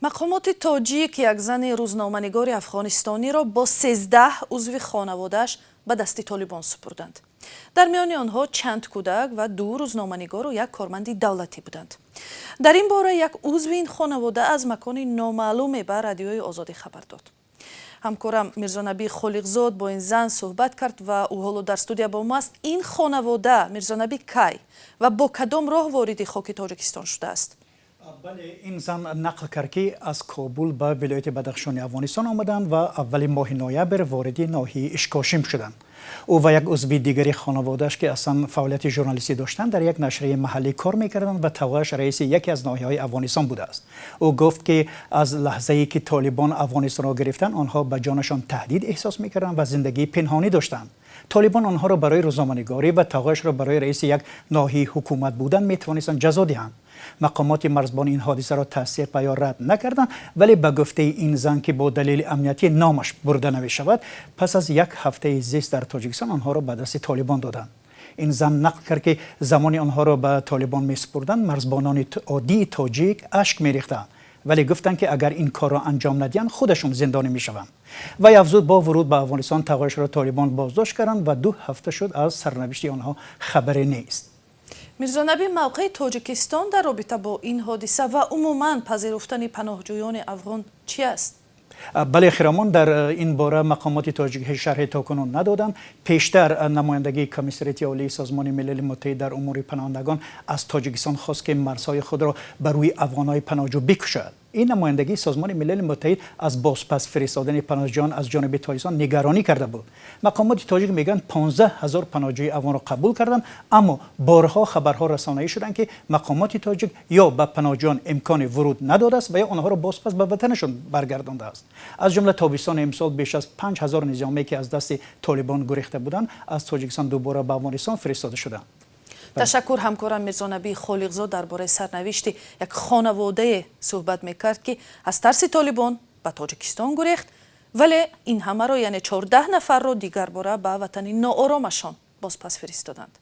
Мақомоти тоҷик як зани рӯзноманигори афғонистониро бо 13 узви хонаводааш ба дасти Толибон супурданд. Дар миёни онҳо чанд кӯдак ва ду рӯзноманигору як корманди давлатӣ буданд. Дар ин бора як узви ин хонавода аз макони номаълуме ба Радиои Озодӣ хабар дод. Ҳамкорам Мирзонабӣ Холиқзод бо ин зан суҳбат кард ва ӯ ҳоло дар студия бо мо аст. Ин хонавода, Мирзонабӣ, кай ва бо кадом роҳ вориди хоки Тоҷикистон шудааст? Бале, ин зан нақл кард, ки аз Кобул ба вилояти Бадахшони Афғонистон омаданд ва аввали моҳи ноябр вориди ноҳияи Ишкошим шуданд. Ӯ ва як узви дигари хонаводааш, ки аслан фаъолияти журналистӣ доштанд, дар як нашрияи маҳаллӣ кор мекарданд ва тағояш раиси яке аз ноҳияҳои Афғонистон будааст. Ӯ гуфт, ки аз лаҳзае ки Толибон Афғонистонро гирифтанд, онҳо ба ҷонашон таҳдид эҳсос мекарданд ва зиндагии пинҳонӣ доштанд. Толибон онҳоро барои рӯзноманигорӣ ва тағояшро барои раиси як ноҳияи ҳукумат будан метавонистанд ҷазо диҳанд. Мақомоти марзбон ин ҳодисаро тасдиқ ва ё рад накарданд, вале ба гуфтаи ин зан, ки бо далели амниятӣ номаш бурда намешавад, пас аз як ҳафтаи зист дар Тоҷикистон онҳоро ба дасти Толибон доданд. Ин зан нақл кард, ки замони онҳоро ба Толибон месупурданд, марзбонони оддии тоҷик ашк мерехтанд, вале гуфтанд, ки агар ин корро анҷом надиҳанд, худашон зиндонӣ мешаванд. Вай афзуд, бо вуруд ба Афғонистон тағояшро Толибон боздошт карданд ва 2 ҳафта шуд, аз сарнавишти онҳо хабаре нест. Мирзонаби, мавқеи Тоҷикистон дар робита бо ин ҳодиса ва умуман пазируфтани паноҳҷӯёни афғон чӣ аст? Бале, Хиромон, дар ин бора мақомоти тоҷик ҳеҷ шарҳе то кунун надоданд. Пештар намояндагии Комиссариати Олии Созмони Милали Муттаҳид дар умури паноҳандагон аз Тоҷикистон хост, ки марзҳои худро ба рӯи афғонҳои паноҳҷӯ бикушояд. Ин намояндагии Созмони Милали Муттаҳид аз бозпас фиристодани паноҳҷӯён аз ҷониби Тоҷикистон нигаронӣ карда буд. Мақомоти тоҷик мегӯянд, 15 ҳазор паноҳҷӯи афғонро қабул карданд, аммо борҳо хабарҳо расонаӣ шуданд, ки мақомоти тоҷик ё ба паноҳҷӯён имкони вуруд надодааст ва ё онҳоро бозпас ба ватанашон баргардондааст. Аз ҷумла тобистони имсол беш аз 5000 низомие, ки аз дасти Толибон гурехта буданд, аз Тоҷикистон дубора ба Афғонистон фиристода шуданд. Ташаккур. Ҳамкорам Мирзонаби Холиқзод дар бораи сарнавишти як хонаводае суҳбат мекард, ки аз тарси Толибон ба Тоҷикистон гурехт, вале ин ҳамаро, яъне 14 нафарро, дигарбора ба ватани нооромашон бозпас фиристоданд.